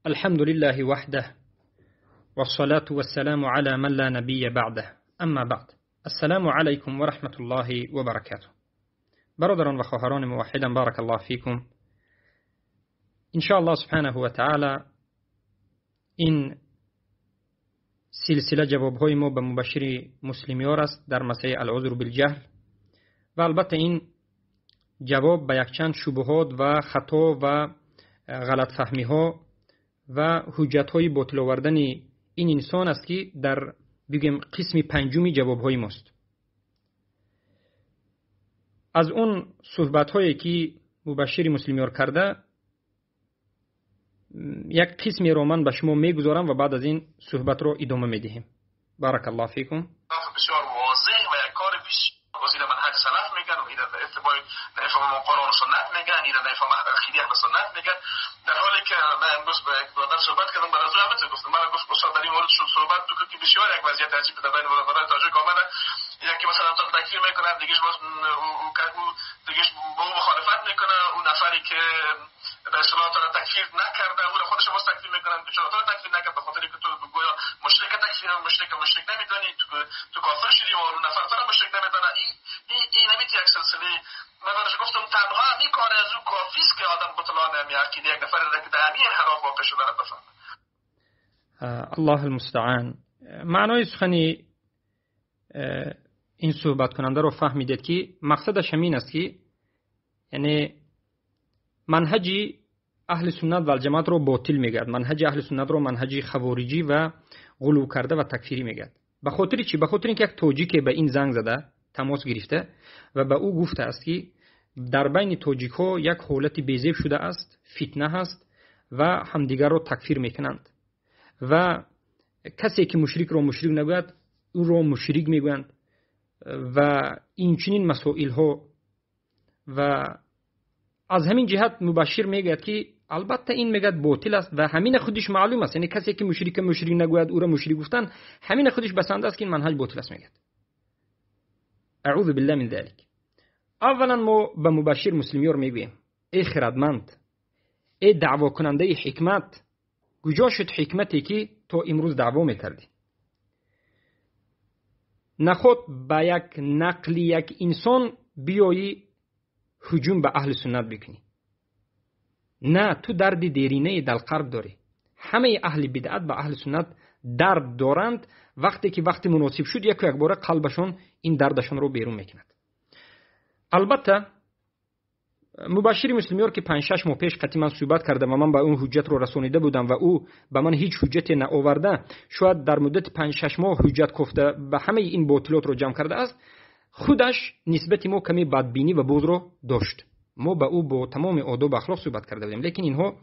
الحمد لله وحده والصلاة والسلام على من لا نبي بعده اما بعد السلام علیکم و رحمة الله و برکاته. برادران و خواهران موحدم، بارک الله فیکم. ان شاء الله سبحانه و تعالی این سلسله جوابهای ما به مبشر مسلمیار است در مسئله العذر بالجهل و البته این جواب به یکچند شبهات و خطا و غلط فهمی ها و حجت های باطل آوردن این انسان است که در بگیم قسم پنجمی جواب های ماست. از اون صحبت هایی که مبشر مسلمیار کرده یک قسمی رو من به شما میگذارم و بعد از این صحبت رو ادامه میدهیم. بارک الله فیکم. بسیار واضح و یک کار بسیار واضح منهج سلف میگن و اینا اتباع نفهم قرآن و سنت میگن، اینا نفهم عقیده اهل سنت میگن، در حالی که من امروز با یک برادر صحبت کردم، برای او همین گفتم، من گفت استاد در این مورد صحبت بکن که بسیار یک وضعیت عجیب در بین برادران تاجیک آمده، یکی مثلا تو تکفیر میکنه، دیگهش باز او دیگهش با او مخالفت میکنه، اون نفری که به اصطلاح تو تکفیر نکرده او خودش باز تکفیر میکنن، چرا تو تکفیر نکرد؟ به خاطر اینکه تو گویا مشرک تکفیر مشرک نمیدانی، تو کافر شدی و اون نفر تو مشرک نمیدانه. این نمیتی یک سلسله. من براش گفتم تنها همین کار از او کافی است که آدم بطلان همی عقیده یک نفر را که در همین انحراف واقع شده را بفهمه. الله المستعان. معنای سخنی این صحبت کننده رو فهمیدید که مقصدش همین است که یعنی منهج اهل سنت و الجماعت رو باطل میگرد، منهج اهل سنت رو منهج خوارجی و غلو کرده و تکفیری میگرد. به خاطر چی؟ به خاطر اینکه یک تاجیک به این زنگ زده، تماس گرفته و به او گفته است که در بین تاجیک ها یک حالت بیزیب شده است، فتنه هست و همدیگر رو تکفیر میکنند و کسی که مشرک رو مشرک نگوید او رو مشرک میگویند و این چنین مسائل ها. و از همین جهت مبشر میگوید که البته این میگه باطل است و همین خودش معلوم است، یعنی کسی که مشرک مشرک نگوید او را مشرک گفتن همین خودش بسنده است که این منهج باطل است میگه. اعوذ بالله من ذلك. اولا ما به مبشر مسلمیار میگوییم ای خردمند، ای دعوا کننده حکمت، کجا شد حکمتی که تا امروز دعوا میکردی؟ نخود با یک نقل یک انسان بیایی هجوم به اهل سنت بکنی. نه، تو درد دیرینه در قلب داری. همه اهل بدعت به اهل سنت درد دارند. وقتی که وقتی مناسب شد یک یک باره قلبشون این دردشون رو بیرون میکند. البته مبشر مسلمیار که 5-6 ماه پیش قطعی من صحبت کردم و من به اون حجت رو رسانیده بودم و او به من هیچ حجتی نآورده، شاید در مدت 5-6 ماه حجت گفته به همه این باطلات رو جمع کرده است، خودش نسبت ما کمی بدبینی و بغض رو داشت. ما به او با تمام آداب و اخلاق صحبت کرده بودیم، لیکن اینها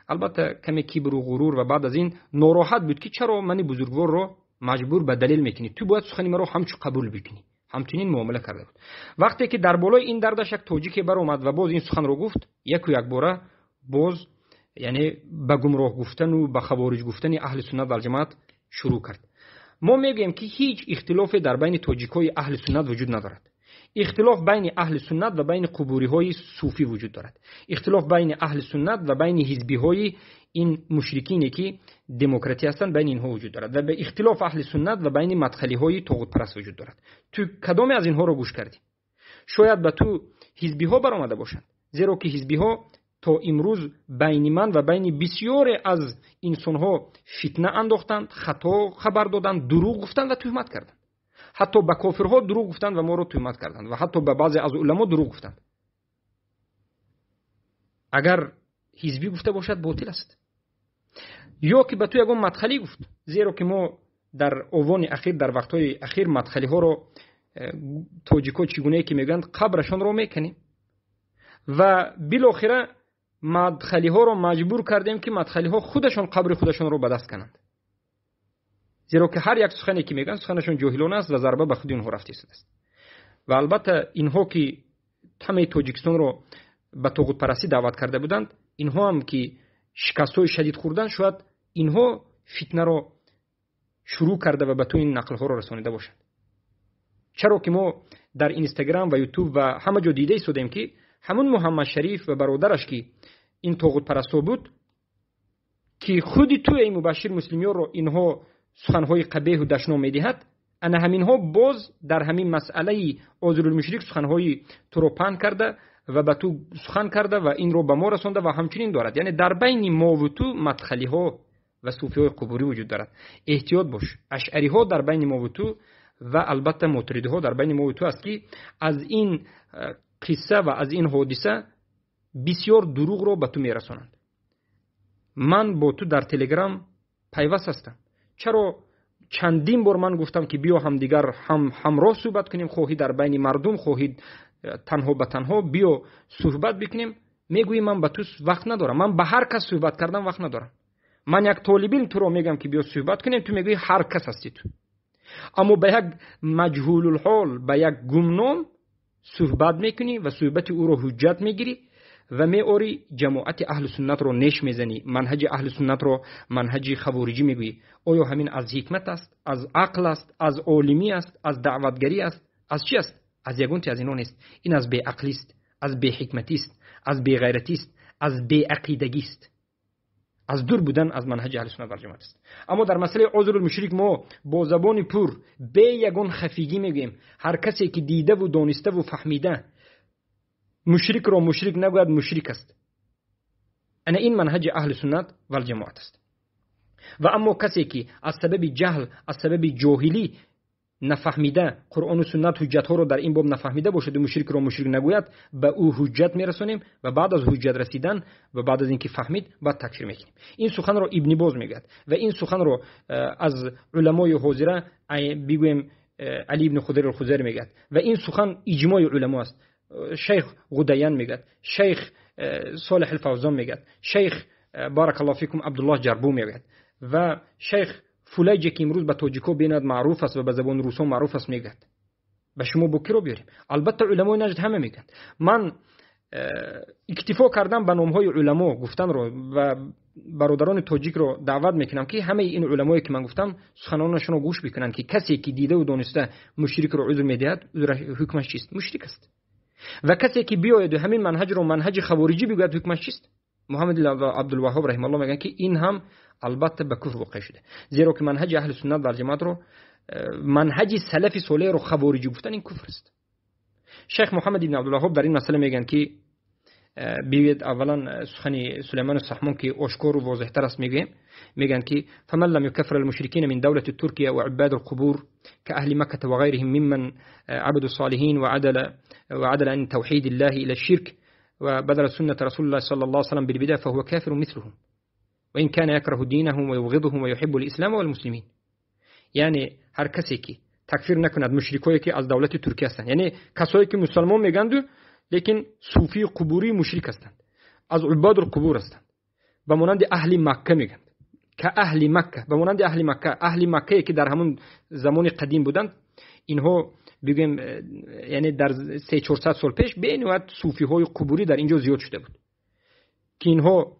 البته کمی کبر و غرور و بعد از این ناراحت بود که چرا من بزرگوار رو مجبور به دلیل میکنی، تو باید سخن مرا همچو قبول بکنی. همچنین معامله کرده بود. وقتی که در بالای این دردش یک توجیه بر اومد و باز این سخن رو گفت، یک و یک باره باز یعنی به گمراه گفتن و به خوارج گفتن اهل سنت و الجماعت شروع کرد. ما میگوییم که هیچ اختلاف در بین تاجیک‌های اهل سنت وجود ندارد. اختلاف بین اهل سنت و بین قبوری‌های صوفی وجود دارد. اختلاف بین اهل سنت و بین حزبی‌های این مشرکینی که دموکراتی هستند بین اینها وجود دارد و به اختلاف اهل سنت و بین مدخلی‌های طاغوت پرست وجود دارد. تو کدام از اینها رو گوش کردی؟ شاید به تو حزبی‌ها برآمده باشند، زیرا که حزبی‌ها تا امروز بین من و بین بسیاری از انسان‌ها فتنه انداختند، خطا خبر دادند، دروغ گفتند و تهمت کردند. حتی به کافرها دروغ گفتند و ما رو تهمت کردند و حتی به بعضی از علما دروغ گفتند. اگر حزبی گفته باشد باطل است. یا که به تو یگان مدخلی گفت، زیرا که ما در اوان اخیر، در وقتهای اخیر مدخلی ها رو تاجیک‌ها چگونه که میگند قبرشان رو میکنیم و بالاخره مدخلی ها رو مجبور کردیم که مدخلی ها خودشان قبر خودشان رو به دست کنند، زیرا که هر یک سخنی که میگن سخنشون جاهلانه است و ضربه به خود اینها رفته است. و البته اینها که همه تاجیکستان رو به طاغوت پرستی دعوت کرده بودند، اینها هم که شکست‌های شدید خوردن، شاید اینها فتنه رو شروع کرده و به تو این نقل ها رو رسانیده باشند. چرا که ما در اینستاگرام و یوتیوب و همه جا دیده ایستادیم که همون محمد شریف و برادرش که این طاغوت پرستا بود، ки худи ту эй Мубашшир Муслимёрро инҳо суханҳои қабеҳу дашном медиҳад, ана ҳаминҳо боз дар ҳамин масъалаи озирулмушрик суханҳои туро паҳн карда ва ба ту сухан карда ва инро ба мо расонда ва ҳамчунин дорад. Яъне дар байни мову ту мадхалиҳо ва суфиҳои қубурӣ вуҷуд дорад. Эҳтиёт бош, ашъариҳо дар байни мову ту ва албатта мотуридиҳо дар байни мову ту аст, ки аз ин қисса ва аз ин ҳодиса бисёр дурӯғро ба ту мерасонанд. Ман бо ту дар Телеграм пайваст ҳастам. Чаро чандин бор ман гуфтам, ки биё ҳамдигар ҳамроҳ суҳбат кунем, хоҳӣ дар байни мардум, хоҳӣ танҳо ба танҳо, биё суҳбат бикунем. Мегӯӣ ман ба ту вақт надорам. Ман ба ҳар кас суҳбат кардан вақт надорам. Ман як толибилм туро мегӯям, ки биё суҳбат кунем, ту мегӯӣ ҳар кас ҳастӣ ту. Аммо ба як маҷҳулулҳол, ба як гумном суҳбат мекунӣ ва суҳбати ӯро ҳуҷҷат мегирӣ ва меорӣ ҷамоати аҳлу суннатро неш мезанӣ, манҳаҷи аҳлу суннатро манҳаҷи хавориҷӣ мегӯӣ. Оё ҳамин аз ҳикмат аст, аз ақл аст, аз олимӣ аст, аз даъватгарӣ аст, аз чӣ аст? Аз ягонте аз инҳо нест. Ин аз беақлист, аз беҳикматист, аз беғайратист, аз беақидагист, аз дур будан аз манҳаҷи аҳли суннат вал ҷамоат аст. Аммо дар масъалаи озирулмушрик мо бо забони пур бе ягон хафигӣ мегӯем, ҳар касе ки дидаву дониставу фаҳмида мушрикро мушрик нагӯяд, мушрик аст. Ана ин манҳаҷи аҳли суннат вал ҷамоат аст. Ва аммо касе ки аз сабаби ҷаҳл, аз сабаби ҷоҳилӣ нафаҳмида Қуръону суннат ҳуҷҷатҳоро дар ин боб нафаҳмида бошад ва мушрикро мушрик нагӯяд, ба ӯ ҳуҷҷат мерасонем ва баъд аз ҳуҷҷат расидан ва баъд аз инки фаҳмид, баъд такфир мекунем. Ин суханро Ибни Боз мегӯяд ва ин суханро аз уламои ҳозира бигӯем Али ибни Худайр ал-Хузайр мегӯяд ва ин сухан иҷмои уламо аст. Шайх Ғудаян мегӯяд, шайх Солеҳ ал-Фавзон мегӯяд, шайх баракаллоҳу фикум Абдуллоҳ Ҷарбу мегӯяд ва шайх Фулайҷе, ки имрӯз ба тоҷико бенад маъруф аст ва ба забони русо маъруф аст, мегӯяд. Ба шумо бо киро биёрем? Албатта уламои Наҷд ҳама мегӯянд. Ман иктифо кардам ба номҳои уламо гуфтанро ва бародарони тоҷикро даъват мекунам, ки ҳамаи ин уламое ки ман гуфтам суханонашонро гӯш бикунанд, ки касе ки дидаву дониста мушрикро узр медиҳад, ҳукмаш чист? Мушрик аст. Ва касе ки биёяду ҳамин манҳаҷро манҳаҷи хавориҷӣ бигӯяд, ҳукмаш чист? Муҳаммад Абдулваҳҳоб раҳимаҳуллоҳ мегӯянд, ки ин ҳам албатта ба куфр воқеъ шуда, зеро ки манҳаҷи аҳли суннат вал ҷамоатро, манҳаҷи салафи солеҳро хавориҷӣ гуфтан ин куфр аст. Шайх Муҳаммад ибн Абдулваҳҳоб дар ин масъала мегӯянд, ки биёед аввалан сухани Сулаймону Саҳмон, ки ошкору возеҳтар аст, мегӯем. Мегӯянд, ки فمن لم يكفر المشركين من دولة تركيا وعباد القبور كأهل مكة وغيرهم ممن عبدوا الصالحين وعدل عن توحيد الله إلى الشرك وبدل سنة رسول الله صلى الله عليه وسلم بالبدع فهو كافر مثلهم وإن كان يكره دينهم ويبغضهم ويحب الإسلام والمسلمين. یعنی هر کسی که تکفیر نکند مشرکایی که از دولت ترکیه هستند، یعنی کسایی که مسلمان میگند لیکن صوفی قبوری مشرک هستند، از عباد القبور هستند، به مانند اهل مکه میگند که اهل مکه، به مانند اهل مکه، اهل مکه که در همون زمان قدیم بودند، اینها بگیم یعنی در 300-400 سال پیش به نوعت صوفی های قبوری در اینجا زیاد شده بود که اینها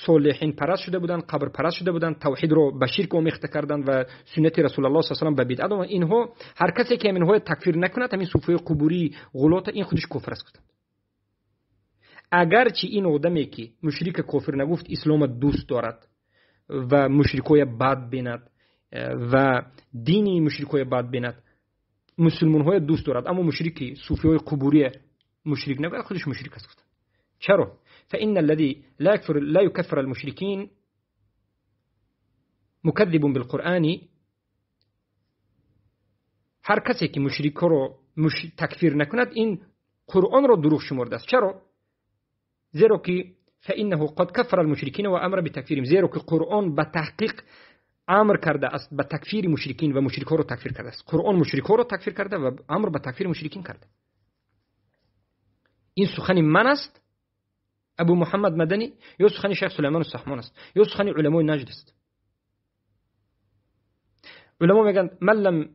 صالحین پرست شده بودند، قبر پرست شده بودند، توحید رو به شرک آمیخته کردند و سنت رسول الله صلی الله علیه و سلم به بدعت. اینها هر کسی که اینها تکفیر نکند، همین صوفی قبوری غلات، این خودش کفر است گفتند. اگرچه این آدمی که مشرک کافر نگفت اسلام دوست دارد و مشرکای بد بیند و دینی مشرکای بد بیند، مسلمان های دوست دارد، اما مشرکی صوفی های قبوری مشرک نگفت، خودش مشرک است گفتند. چرا؟ فإن الذي لا يكفر المشركين مكذب بالقرآن. هر کسی که مشرک رو تکفیر نکند این قرآن رو دروغ شمرده است. چرا؟ زیرا که فإنه قد كفر المشركين وأمر بتكفيرهم، زیرا که قرآن به تحقیق امر کرده است به تکفیر مشرکین و مشرک ها رو تکفیر کرده است. قرآن مشرک ها رو تکفیر کرده و امر به تکفیر مشرکین کرده. این سخن من است ابو محمد مدنی، یا سخن شیخ سلیمان السحمان است، یا سخن علمای نجد است. علما میگن من لم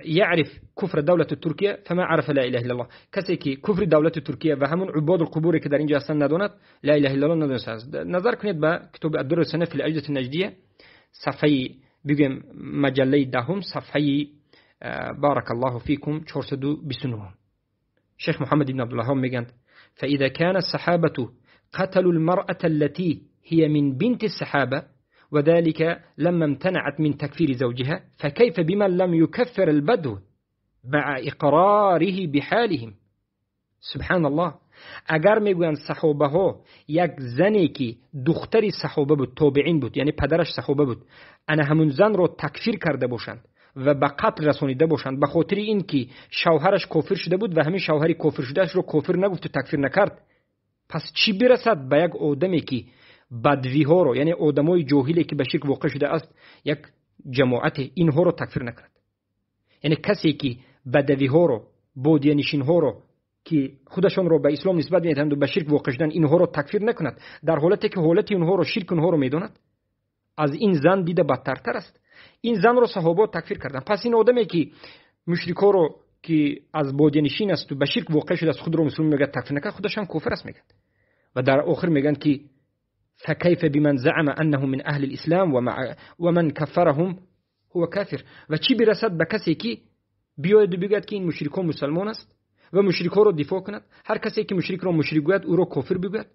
يعرف كفر دولة تركيا فما عرف لا اله الا الله. کسی که کفر دولت ترکیه و همون عباد القبور که در اینجا هستند نداند، لا اله الا الله ندانسته است. نظر کنید به کتاب الدر السنه فی الاجده النجدیه، صفحه بگیم مجله دهم، صفحه بارک الله فیکم 429. شیخ محمد بن عبدالوهاب میگن فإذا كان الصحابة قتلوا المرأة التي هي من بنت الصحابة وذلك لما امتنعت من تكفير زوجها، فكيف بمن لم يكفر البدو مع اقراره بحالهم؟ سبحان الله. اگر میگویند صحابه ها یک زنی که دختری صحابه بود، تابعین بود، یعنی پدرش صحابه بود، انا همون زن رو تکفیر کرده باشند و به قتل رسانیده باشند به خاطر اینکه شوهرش کافر شده بود و همین شوهری کافر شدهش رو کافر نگفت و تکفیر نکرد، پس چی برسد به یک آدمی که بدوی ها رو، یعنی آدمای جاهلی که به شرک واقع شده است، یک جماعت اینها رو تکفیر نکرد؟ یعنی کسی که بدوی ها رو، بادیه نشین ها رو که خودشان رو به اسلام نسبت میدهند و به شرک واقع شدن، اینها رو تکفیر نکند، در حالتی که حالت اینها رو، شرک اینها رو میداند، از این زن دیده بدترتر است. این زن رو صحابه تکفیر کردن. پس این آدمی که مشرکا رو که از بادیه نشین است و به شرک واقع شده است، خود رو مسلمان میگه، تکفیر نکرد، خودش هم کافر است میگه. و در آخر میگن که فكيف بمن زعم انه من اهل الاسلام ومن كفرهم هو كافر. و چی برسد به کسی که بیاید و بگوید که این مشرکان مسلمان است و مشرک‌ها رو دفاع کند، هر کسی که مشرک را مشرک گوید او را کافر بگوید،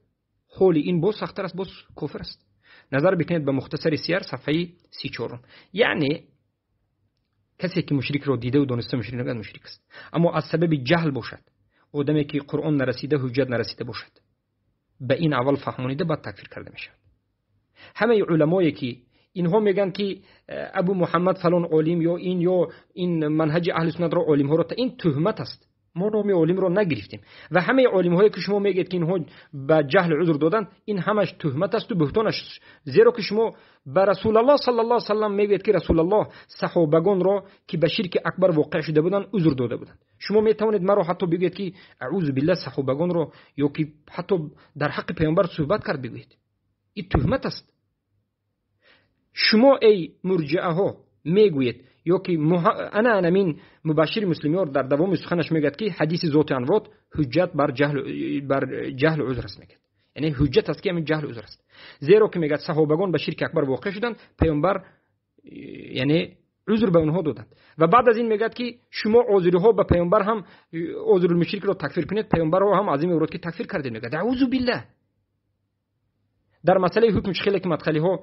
حال این باز سخت‌تر است، باز کافر است. نظر بکنید به مختصر سیر صفحه 34. یعنی کسی که مشرک را دیده و دانسته مشرک نگوید مشرک است، اما از سبب جهل باشد، آدمی که قرآن نرسیده، حجت نرسیده باشد، به این اول فهمانیده بعد تکفیر کرده میشود. همه علمایی که اینها میگن که ابو محمد فلان عالم یا این یا این منهج اهل سنت را عالم ها را، این تهمت است. ما نام عالم را نگرفتیم و همه عالم هایی که شما میگید که اینها به جهل عذر دادن، این همش تهمت است و بهتان است، زیرا که شما به رسول الله صلی الله علیه و سلم میگید که رسول الله صحابگان را که به شرک اکبر واقع شده بودند عذر داده بودند. شما میتوانید مرا حتی بگویید که اعوذ بالله صحابگان را، یا که حتی در حق پیامبر صحبت کرد بگویید، این تهمت است. شما ای مرجعه ها میگویید یا که انا انمین مبشر مسلمیار در دوام سخنش میگد که حدیث ذات انوات حجت بر جهل عذر است میگد، یعنی حجت است که همین جهل عذر است، زیرا که میگد صحابگان به شرک اکبر واقع شدند، پیامبر یعنی عذر به اونها دادند. و بعد از این میگد که شما عذرها به پیامبر هم عذر المشرک را تکفیر کنید، پیامبر را هم عظیم اورد که تکفیر کردید، میگد اعوذ بالله. در مسئله حکم خیلی که مدخلی ها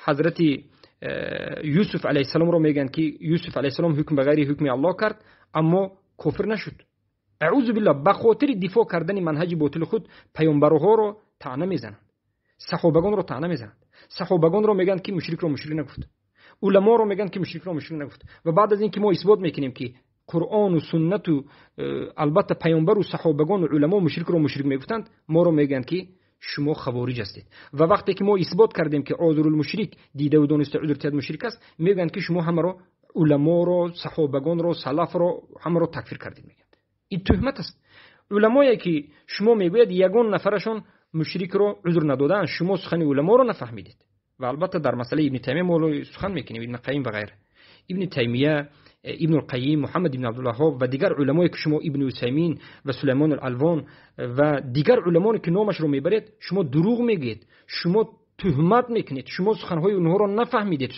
حضرت یوسف علیه السلام رو میگن که یوسف علیه السلام حکم به غیر حکم الله کرد اما کفر نشد، اعوذ بالله. به خاطر دفاع کردن منهج باطل خود پیامبرها رو طعنه میزنند، صحابگان رو طعنه میزنند، صحابگان رو میگن که مشرک رو مشرک نگفت، علما رو میگن که مشرک رو مشرک نگفت. و بعد از اینکه ما اثبات میکنیم که قرآن و سنت و البته پیامبر و صحابگان و علما مشرک رو مشرک میگفتند، ما رو میگن که شما خوارج هستید. و وقتی که ما اثبات کردیم که عذر المشرک دیده و دانسته عذر تید مشرک است، میگن که شما همه رو علما رو، صحابگان رو، سلف رو، همه رو تکفیر کردید. میگن این تهمت است. علمایی که شما میگوید یگان نفرشون مشرک رو عذر ندادن، شما سخن علما رو نفهمیدید. و البته در مسئله ابن تیمیه ما سخن میکنیم، ابن قیم و غیره، ابن تیمیه، ابن القیم، محمد ابن عبدالوهاب و دیگر علمایی که شما ابن عثیمین و سلیمان الالوان و دیگر علمایی که نامش رو میبرید، شما دروغ میگید، شما تهمت میکنید، شما سخنهای اونها رو نفهمیدید.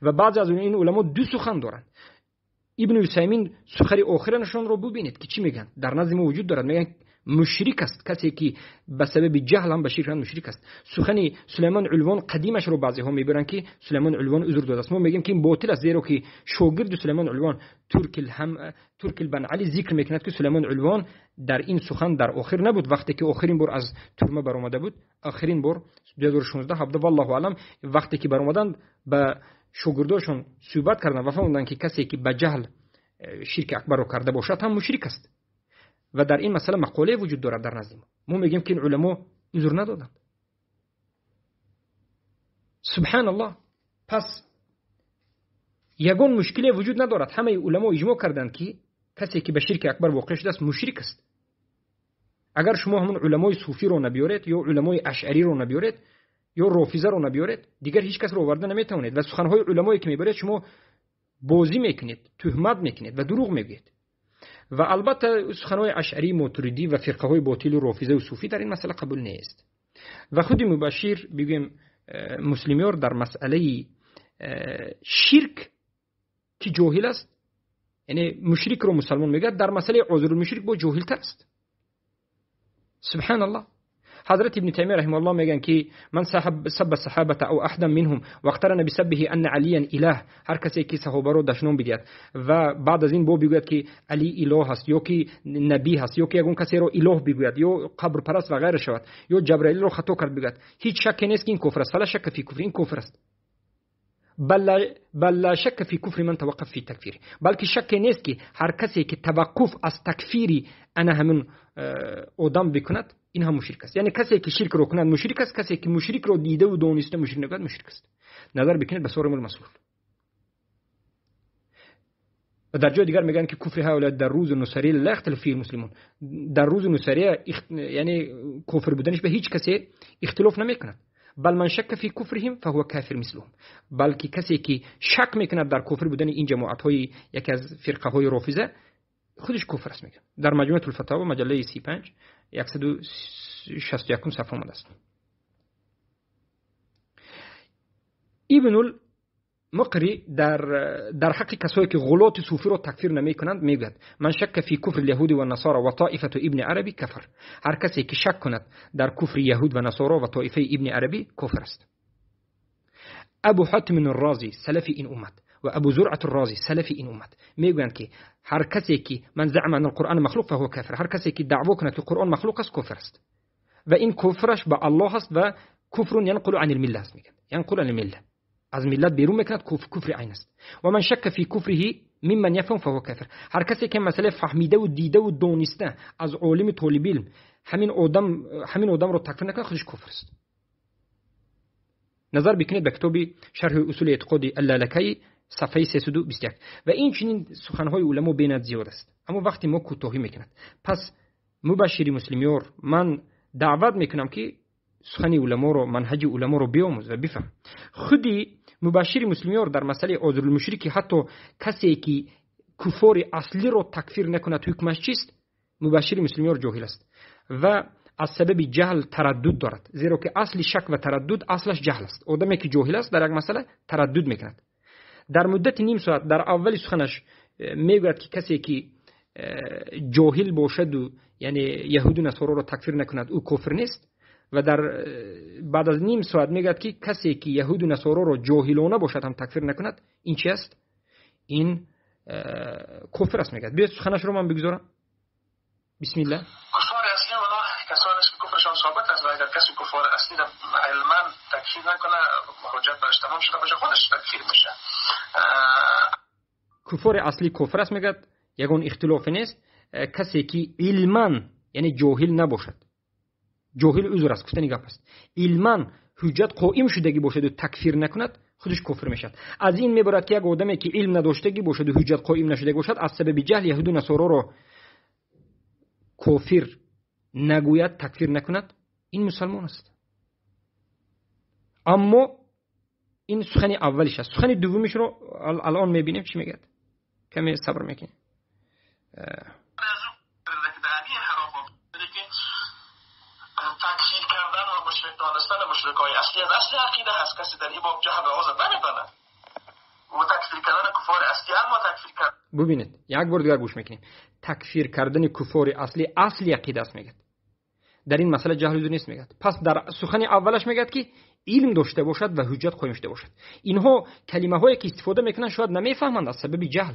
و بعضی از این علما دو سخن دارند. ابن عثیمین سخن آخرشون رو ببینید که چی میگن، در نزد ما وجود دارد، میگن مشرک است کسی که به سبب جهل هم به شرک مشرک است. سخن سلیمان علوان قدیمش رو بعضی ها میبرن که سلیمان علوان عذر داده است، ما میگیم که این باطل است، زیرا که شاگرد سلیمان علوان ترک بن علی ذکر میکند که سلیمان علوان در این سخن در آخر نبود، وقتی که آخرین بار از ترمه برآمده بود، آخرین بار 2016 17 والله اعلم، وقتی که برآمدند به شاگرداشون صحبت کردن و فهمیدن که کسی که به جهل شرک اکبر رو کرده باشد هم مشرک است. و در این مسئله مقاله وجود دارد در نزد ما. ما میگیم که این علما عذر ندادند. سبحان الله. پس یگان مشکلی وجود ندارد. همه علما اجماع کردند که کسی که به شرک اکبر واقع شده است مشرک است. اگر شما همون علمای صوفی رو نبیارید یا علمای اشعری رو نبیارید یا رافضه رو نبیارید، دیگر هیچ کس رو آورده نمیتوانید. و سخنهای علمایی که میبرید شما بازی میکنید، تهمت میکنید و دروغ میگید. و البته سخنهای اشعری، ماتریدی و فرقه های باطل و رافضه و صوفی در این مسئله قبول نیست. و خود مبشر بگیم مسلمیار در مسئله شرک که جاهل است، یعنی مشرک رو مسلمان میگه، در مسئله عذر المشرک با جاهل تر است. سبحان الله. حضرت ابن تیمیه رحمه الله میگن که من سب الصحابه او احدا منهم واقترن بسبه ان علیا اله، هر کسی که صحابه رو دشنام بدهد و بعد از این بو بگوید که علی اله هست یا که نبی هست یا که یگون کسی رو اله بگوید یا قبر پرست و غیره شود یا جبرائیل رو خطا کرد بگوید، هیچ شکی نیست که این کفر است. فلا شک فی کفر، این کفر است. بل لا شک فی کفر من توقف فی تکفیر، بلکه شک نیست که هر کسی که توقف از تکفیری انا همون آدم بکند این هم مشرک است. یعنی کسی که شرک رو کند مشرک است، کسی که مشرک رو دیده و دونسته مشرک نکند مشرک است. نظر بکنید به صارم المسلول. و در جای دیگر میگن که کفر هؤلاء در روز نصری لا اختلاف فیه المسلمون، در روز نصری یعنی کفر بودنش به هیچ کسی اختلاف نمیکند. بل من شک فی کفرهم فهو کافر مثلهم، بلکه کسی که شک میکند در کفر بودن این جماعت های یکی از فرقه های رافضه خودش کفر است میگن. در مجموعه الفتاوی مجله 35 161 صفحه آمده است. ابن المقری در حق کسایی که غلات صوفی را تکفیر نمیکنند میگوید من شک فی کفر الیهود و النصارى و طائفه ابن عربی کفر، هر کسی که شک کند در کفر یهود و نصارا و طائفه ابن عربی کفر است. ابو حاتم الرازی سلف این امت و ابو زرعه الرازی سلف این امت میگویند که هر کسی که من زعم ان القرآن مخلوق فهو کافر، هر کسی که دعوا کند که قرآن مخلوق است کفر است و این کفرش به الله است و کفر ینقل عن المله است، میگن ینقل عن المله، از ملت بیرون میکند، کفر عین است. و من شک فی کفره ممن یفهم فهو کافر، هر کسی که مسئله فهمیده و دیده و دونسته از عالم طالب علم همین آدم رو تکفیر نکنه خودش کفر است. نظر بکنید به کتاب شرح اصول اعتقاد اللالکایی صفحه 321. و این چنین سخنهای علما بیناد زیاد است، اما وقتی ما کوتاهی میکند. پس مبشری مسلمیار من دعوت میکنم که سخن علما رو، منهج علما رو بیاموز و بفهم. خودی مبشر مسلمیار در مسئله عذر المشرک حتی کسی که کفار اصلی رو تکفیر نکند حکمش چیست، مبشر مسلمیار جاهل است و از سبب جهل تردد دارد، زیرا که اصل شک و تردد اصلش جهل است. آدمی که جاهل است در یک مسئله تردد میکند. در مدت نیم ساعت در اول سخنش میگوید که کسی که جاهل باشد و یعنی یهود و نصارا را تکفیر نکند او کافر نیست، و در بعد از نیم ساعت میگوید که کسی که یهود و نصارا را جاهلانه باشد هم تکفیر نکند این چی است؟ این کفر است. میگه بیاید سخنش رو من بگذارم. بسم الله. کفار اصلی اونا کسانی که کفرشان ثابت است و اگر کسی کفار اصلی را علما تکفیر نکنه حجت برش تمام شده باشه خودش تکفیر میشه. کفار اصلی کفر است میگه، یگان اختلاف نیست. کسی که علما یعنی جاهل نباشد، جاهل عذر است، گفتنی گپ است، علما حجت قائم شدگی باشد و تکفیر نکند خودش کفر میشد. از این میبرد که یک آدمی که علم نداشتگی باشد و حجت قائم نشده باشد از سبب جهل یهود و نصارا را کافر نگوید، تکفیر نکند، این مسلمان است. اما این سخن اولش است. سخن دومش رو الان میبینیم چی میگه. کمی صبر میکنیم. تکفیر کردن و مشرک دانستن مشرکای اصلی از اصل عقیده هست. کسی در این باب جهل و عذر نمیداند و تکفیر کردن کفار اصلی، اما تکفیر کردن، ببینید یک بار دیگر گوش میکنیم، تکفیر کردن کفار اصلی اصل عقیده است میگه. در این مسئله جهل عذر نیست میگه. پس در سخن اولش میگه که علم داشته باشد و حجت قایم شده باشد. اینها کلمه هایی که استفاده میکنن شاید نمیفهمند از سبب جهل،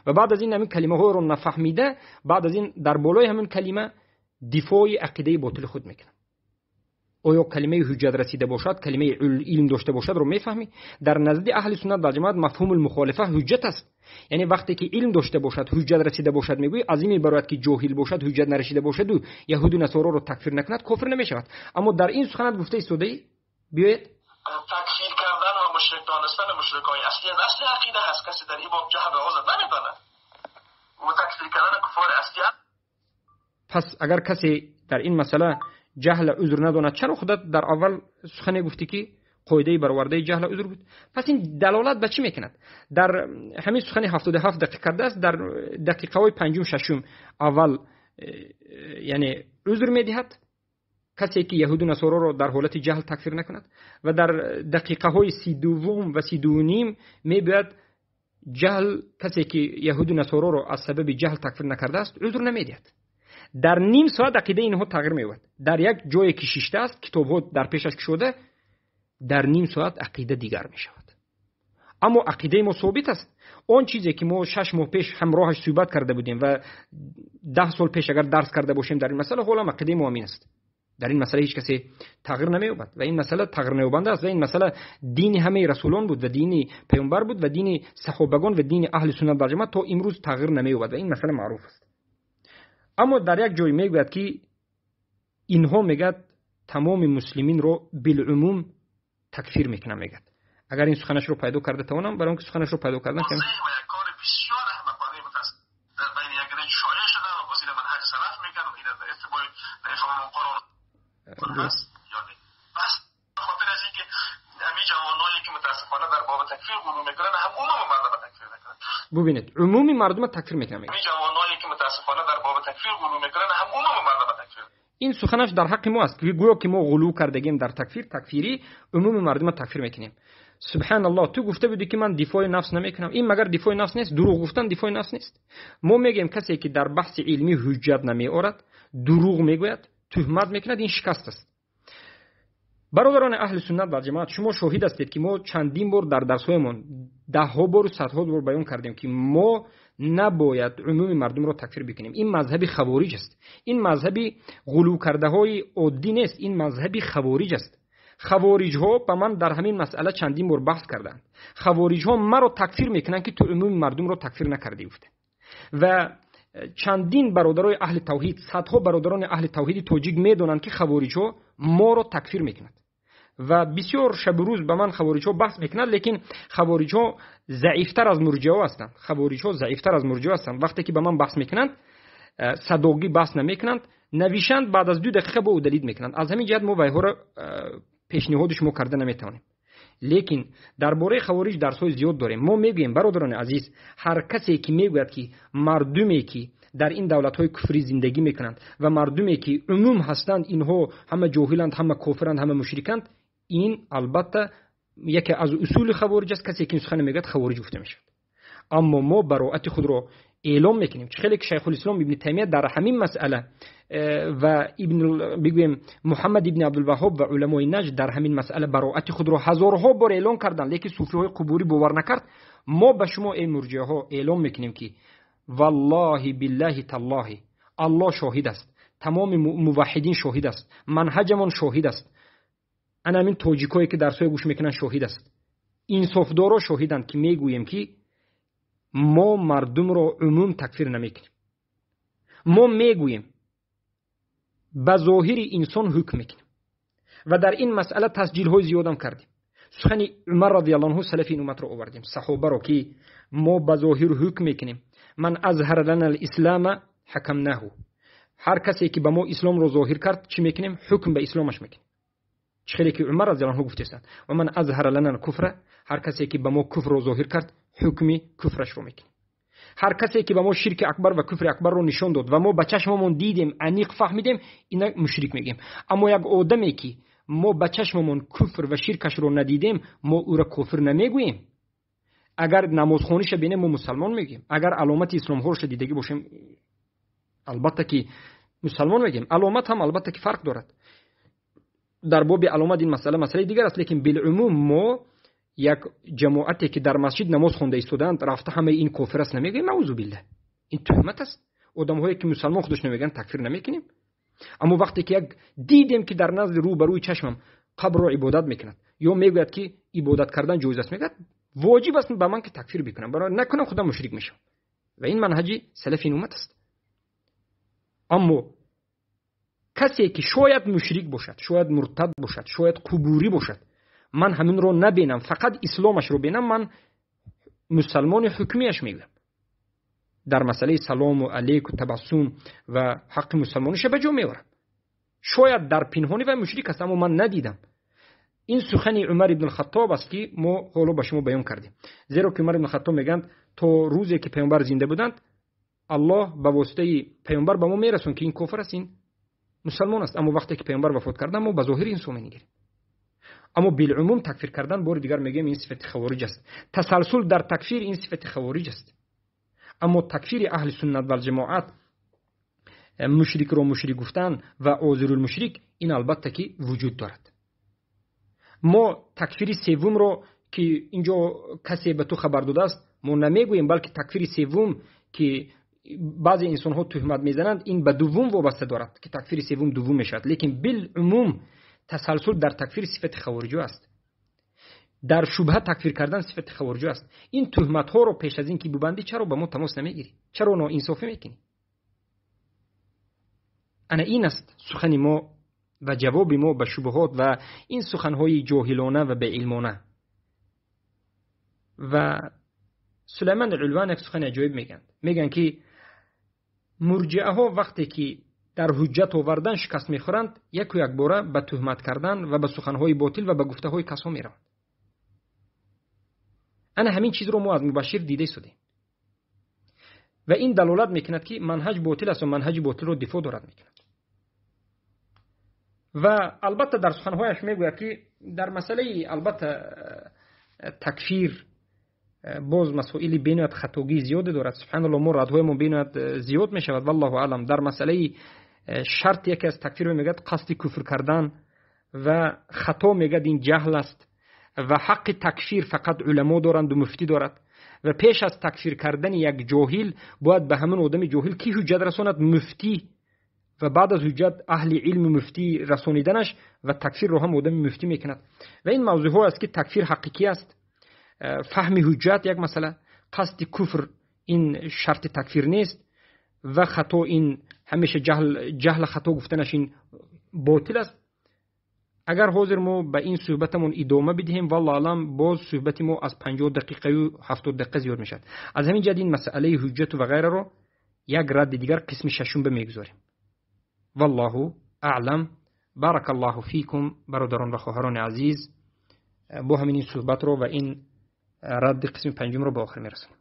و بعد از این همین کلمه ها رو نفهمیده، بعد از این در بالای همین کلمه دفاع عقیده باطل خود میکنن. آیا کلمه حجت رسیده باشد، کلمه علم داشته باشد رو میفهمی؟ در نزد اهل سنت و جماعت مفهوم المخالفه حجت است. یعنی وقتی که علم داشته باشد، حجت رسیده باشد، میگویی از این میبرد که جاهل باشد، حجت نرسیده باشد و یهود و نصارا رو تکفیر نکند کفر نمیشود. اما در این سخنت گفته ایستاده بیاید تکفیر کردن و مشرک دانستن مشرکای اصلی از اصل عقیده هست. کسی در این باب جهل و عذر نمیداند و تکفیر کردن کفار اصلی. پس اگر کسی در این مسئله جهل عذر نداند، چرا خودت در اول سخن گفتی که قاعده برآورده جهل عذر بود؟ پس این دلالت به چی میکند؟ در همین سخن 77 دقیقه کرده است، در دقیقه های پنجم ششم اول یعنی عذر میدهد کسی که یهود و نصارا را در حالت جهل تکفیر نکند، و در دقیقه های 32 و 32 میباید جهل کسی که یهود و نصارا را از سبب جهل تکفیر نکرده است عذر نمیدهد. Дар ним соат ақидаи инҳо тағйир меёбад. Дар як ҷое ки шиштааст, китобҳо дар пешаш кушода, дар ним соат ақида дигар мешавад. Аммо ақидаи мо собит аст. Он чизе ки мо 6 моҳ пеш ҳамроҳаш суҳбат карда будем ва 10 сол пеш агар дарс карда бошем дар ин масъала, ҳолам ақидаи мо ҳамин аст. Дар ин масъала ҳеҷ касе тағйир намеёбад ва ин масъала тағйирнаёбанда аст. Ва ин масъала дини ҳамаи расулон буд ва дини паёмбар буд ва дини саҳобагон ва дини аҳли суннат вал ҷамоат то имрӯз тағйир намеёбад ва ин масъала маъруф аст. Аммо дар як ҷой мегӯяд, ки инҳо, мегӯяд, тамоми муслиминро билумум такфир мекунам, мегӯяд. Агар ин суханашро пайдо карда тавонам, барои он ки суханашро пайдо кардан Ва як кори бисёр аҳмақонае дар байни як гурӯҳ шоеъ шуда ва боз ина манҳаҷ салаф мегӯянд ва ина اتباع نفهمم قرآن هست یا نه. بس خاطر از اینکه همین جوانایی که متاسفانه در باب تکفیر غلو میکنن، هم عموم مردم تکفیر میکنن. ببینید، عمومی مردم تکفیر میکنن. همین جوانایی که متاسفانه در باب تکفیر غلو میکنن، هم عموم مردم تکفیر. Ин суханаш дар ҳаққи мо аст, гӯё ки мо ғулӯ кардагем дар такфир, такфирӣ умуми мардума такфир мекунем. Субҳаналлоҳ, ту гуфта будӣ, ки ман дифои нафс намекунам. Ин магар дифои нафс нест? Дурӯғ гуфтан дифои нафс нест. Мо мегӯем, касе ки дар баҳси илмӣ ҳуҷҷат намеорад, дурӯғ мегӯяд, туҳмат мекунад, ин шикаст аст. Бародарони аҳли суннат вал ҷамоат, шумо шоҳид ҳастед, ки мо чандин бор дар дарсҳоямон даҳҳо бору садҳо бор баён кардем, ки мо набояд умуми мардумро такфир бикунем. Ин мазҳаби хавориҷ аст, ин мазҳаби ғулӯкардаҳои оддӣ нест, ин мазҳаби хавориҷ аст. Хавориҷҳо ба ман дар ҳамин масъала чандин бор баҳс карданд. Хавориҷҳо маро такфир мекунанд, ки ту умуми мардумро такфир накардӣ, гуфта. Ва чандин бародарои аҳли тавҳид, садҳо бародарони аҳли тавҳиди тоҷик медонанд, ки хавориҷҳо моро такфир мекунад ва бисёр шабу рӯз ба ман хавориҷҳо баҳс мекунад. Лекин хавориҷҳо заифтар аз мурҷиаҳо ҳастанд. Хавориҷҳо заифтар аз мурҷиаҳо ҳастанд. Вақте ки ба ман баҳс мекунанд, садогӣ баҳс намекунанд, навишанд, баъд аз 2 дақиқа бо удалить мекунанд. Аз ҳамин ҷиҳат мо вайҳоро пешниҳоди шумо карда наметавонем. Лекин дар бораи хавориҷ дарсҳои зиёд дорем. Мо мегӯем, бародарони азиз, ҳар касе ки мегӯяд, ки мардуме ки дар ин давлатҳои куфрӣ зиндагӣ мекунанд ва мардуме ки умум ҳастанд, инҳо ҳама ҷоҳиланд, ҳама кофиранд, ҳама мушриканд, ин албатта яке аз усули хавориҷ аст. Касе ки ин сухане мегӯяд, хавориҷ гуфта мешавад. Аммо мо бароати худро эълом мекунем. Чӣ хеле ки Шайхулислом Ибни Таймия дар ҳамин масъала ва бигӯем, Муҳаммад ибни Абдулваҳҳоб ва уламои Наҷд дар ҳамин масъала бароати худро ҳазорҳо бор эълон карданд, лекин суфиҳои қубурӣ бовар накард. Мо ба шумо, эй мурҷиаҳо, эълом мекунем, ки валлоҳи, биллаҳи, таллоҳи, Аллоҳ шоҳид аст, тамоми муваҳҳидин шоҳид аст, манҳаҷамон шоҳид аст, ана ҳамин тоҷикое ки дарсҳое гӯш мекунанд шоҳид аст, инсофдоро шоҳиданд, ки мегӯем, ки мо мардумро умум такфир намекунем. Мо мегӯем, ба зоҳири инсон ҳукм мекунем ва дар ин масъала тасҷилҳои зиёдам кардем. Сухани Умар радиаллоҳу анҳу, салафи ин умматро овардем, саҳобаро, ки мо ба зоҳир ҳукм мекунем. من أظهر لنا الإسلام حكمناه. Ҳар касе ки ба мо исломро зоҳир кард, чӣ мекунем? Ҳукм ба исломаш мекунем, чӣ хеле ки Умар радиаллоҳу анҳу гуфтестанд. ومن أظهر لنا الكفر, ҳар касе ки ба мо куфрро зоҳир кард, ҳукми куфрашро мекунем. Ҳар касе ки ба мо ширки акбар ва куфри акбарро нишон дод ва мо ба чашмамон дидем, аниқ фаҳмидем, ина мушрик мегӯем. Аммо як одаме ки мо ба чашмамон куфр ва ширкашро надидем, мо ӯро кофир намегӯем. Агар намозхониша бинем, мо мусалмон мегӯем. Агар аломати исломҳоро дидагӣ бошем, албатта ки мусалмон мегӯем. Аломат ҳам албатта ки фарқ дорад. Дар боби аломат ин масъала масъалаи дигар аст. Лекин билумум мо як ҷамоате ки дар масҷид намоз хонда истодаанд, рафта ҳамаи ин кофир аст намегӯем. Наузу биллаҳ, ин туҳмат аст. Одамҳое ки мусалмон худаш намегӯянд, такфир намекунем. Аммо вақте ки як дидем, ки дар назди рӯ ба рӯи чашмам қабрро ибодат мекунад ё мегӯяд, ки ибодат кардан ҷоиз аст, мегӯяд, воҷиб аст ба ман, ки такфир бикунам. Барои накунам, худам мушрик мешавам. Ва ин манҳаҷи салафи ин уммат аст. Аммо касе ки шояд мушрик бошад, шояд муртад бошад, шояд қубурӣ бошад, ман ҳаминро набинам, фақат исломашро бинам, ман мусалмони ҳукмияш мегӯям. Дар масъалаи салому алейку, табассум ва ҳаққи мусалмониша ба ҷо меорам. Шояд дар пинҳонӣ вай мушрик аст, аммо ман надидам. Ин сухани Умар ибн Хаттоб аст, ки мо ҳоло ба шумо баён кардем. Зеро ки Умар ибн Хаттоб мегӯянд, то рӯзе ки паёмбар зинда буданд, Аллоҳ ба воситаи паёмбар ба мо мерасон, ки ин кофир аст, ин мусалмон аст. Аммо вақте ки паёмбар вафот карданд, мо ба зоҳири инсон менигарем. Аммо билумум такфир кардан, бори дигар мегӯем, ин сифати хавориҷ аст. Тасалсул дар такфир ин сифати хавориҷ аст. Аммо такфири аҳли суннат валҷамоат мушрикро мушрик гуфтан ва озирулмушрик, ин албатта ки вуҷуд дорад. Мо такфири севумро, ки инҷо касе ба ту хабар додааст, мо намегӯем, балки такфири севум, ки баъзе инсонҳо туҳмат мезананд, ин ба дуввум вобаста дорад, ки такфири севум дуввум мешавад. Лекин билумум тасалсул дар такфир сифати хавориҷо аст, дар шубҳа такфир кардан сифати хавориҷо аст. Ин туҳматҳоро пеш аз ин ки бубандӣ, чаро ба мо тамос намегирӣ? Чаро ноинсофӣ мекунӣ? Ана ин аст сухани мо ва ҷавоби мо ба шубҳот ва ин суханҳои ҷоҳилона ва беилмона. Ва Сулайман Улван як сухани аҷоиб мегӯянд. Мегӯянд, ки мурҷиаҳо вақте ки дар ҳуҷҷат овардан шикаст мехӯранд, яку якбора ба туҳмат кардан ва ба суханҳои ботил ва ба гуфтаҳои касҳо мераванд. Ана ҳамин чизро мо аз Мубашшир дида истодем ва ин далолат мекунад, ки манҳаҷ ботил аст ва манҳаҷи ботилро дифоъ дорад мекунад. Ва албатта дар суханҳояш мегӯяд, ки дар масъалаи албатта такфир боз масоили бениҳоят хатогии зиёде дорад. Субҳаналло, мо радҳоямон бениҳоят зиёд мешавад. Валлоҳу аълам. Дар масъалаи шарт яке аз такфир мегӯяд қасди куфр кардан ва хато, мегӯяд, ин ҷаҳл аст ва ҳаққи такфир фақат уламо доранду муфтӣ дорад ва пеш аз такфир кардани як ҷоҳил бояд ба ҳамон одами ҷоҳил кӣ ҳуҷҷат расонад? Муфтӣ. Ва баъд аз ҳуҷҷат аҳли илми муфтӣ расониданаш ва такфирро ҳам одами муфтӣ мекунад. Ва ин мавзӯъҳо аст, ки такфир ҳақиқӣ аст, фаҳми ҳуҷҷат як масъала, қасди куфр ин шарти такфир нест ва хато ин ҳамеша ҷаҳл хато гуфтанаш ин ботил аст. Агар ҳозир мо ба ин суҳбатамон идома бидиҳем, валлоҳу аълам, боз суҳбати мо аз 50 дақиқаю 70 дақиқа зиёд мешавад. Аз ҳамин ҷиҳат ин масъалаи ҳуҷҷату ва ғайраро як радди дигар, қисми шашум, ба мегузорем. Валлоҳу аълам. Баракаллоҳу фикум, бародарон ва хоҳарони азиз. Бо ҳамин ин суҳбатро ва ин радди қисми панҷумро ба охир мерасонем.